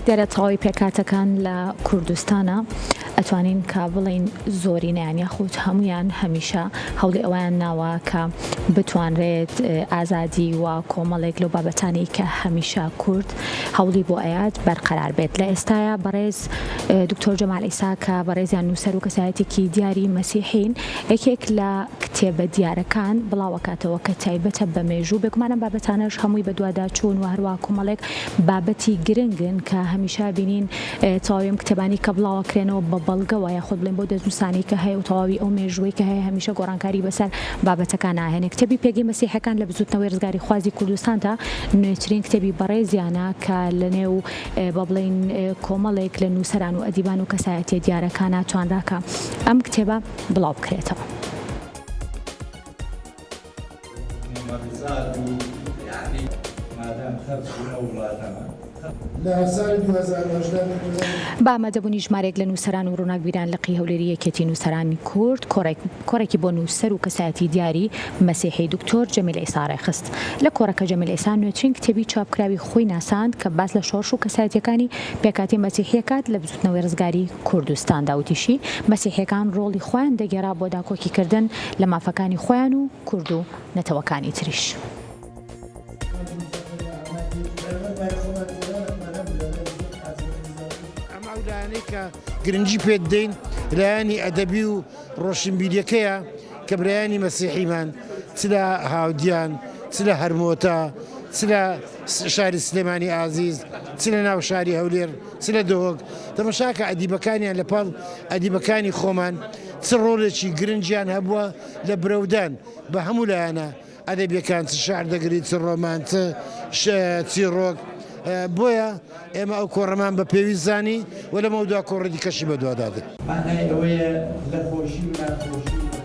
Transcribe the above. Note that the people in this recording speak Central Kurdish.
دیارە تەواوی پێکهاتەکان لە کوردستانا ئەتوانین کە بڵێین زۆرینەیان یاخود هەموویان هەمیشە هەوڵی ئەوەیان ناوە کە بتوانرێت ئازادی و کۆمەڵێک لەو بابەتانەی کە هەمیشە کورد هەوڵی بۆ ئەیات بەرقەرار بێت لە ئێستایا بەڕێز دکتۆر جەمال عیسا کە بەڕێزیان نووسەر و کەسایەتێکی دیاری مەسیحین یەکێک لە کتێبە دیارەکان بڵاوەکاتەوە کە تایبەتە بە مێژوو بێگومان ئەم بابەتانەش هەمووی بەدواداچوون و هەروەها کۆمەڵێک بابەتی گرنگن کە هەمیشە بینین تەواوی ئەم کتێبانەی کە بڵاوەکرێنەوە بە بەڵگەوە یاخود بڵێن بۆ دەستنووسانەی کە هەیە و تەواوی ئەو مێژووەی کە هەیە هەمیشە گۆڕانکاری بەسەر بابەتەکان ناهێنێ. کتێبی پێگەی مەسیحەکان لە بزووتنەوەی ڕزگاریخوازی کوردستاندا نوێترین کتێبی بەڕێزیانە کە لەنێو با بڵێین کۆمەڵێک لە نووسەران و ئەدیبان و کەسایەتیە دیارەکانا توانرا کە ئەم کتێبە بڵاو بکرێتەوە. بە ئامادەبوونی ژمارەیەک لە نووسەران و ڕووناکبیران لقی هەولێری یەکێتی نووسەرانی کورد کۆڕێکی بۆ نووسەر و کەسایەتی دیاری مەسیحی دکتۆر جەمیل عیسا ڕێکخست. لە کۆڕەکە جەمیل عیسا نوێترین کتێبی چاپکراوی خۆی ناساند کە باس لە شۆڕش و کەسایەتیەکانی پێکهاتەی مەسیحیەکات لە بزوتنەوەی ڕزگاری کوردستاندا وتیشی مەسیحیەکان ڕۆڵی خۆیان دەگێڕا بۆ داکۆکیکردن لە مافەکانی خۆیان و کورد و نەتەوەکانی تریش. ئەمە ئەو لایەنەی کە گرنگی پێ دەدەین لایەنی ئەدەبی و ڕۆشنبیریەکەیە کە برایانی مەسیحیمان چ لە هاودیان چ لە هەرمۆتە چ لە شاری سلێمانی ئازیز چ لە ناو شاری هەولێر چ لە دهۆک تەمەشاکە ئەدیبەکانیان لە پاڵ ئەدیبەکانی خۆمان چ ڕۆڵێکی گرنگیان هەبووە لە برەودان بە هەموو لایەنە ئەدەبیەکان چ شعر دەگری چ ڕۆمان چ چیڕۆک بۆیە ئێمە ئەو کۆڕەمان بە پێویست زانی و لەمەودوا کۆڕی دیکەشی بەدوادادێ. مانای ئەوەیە لە خۆشی و ناخۆشی.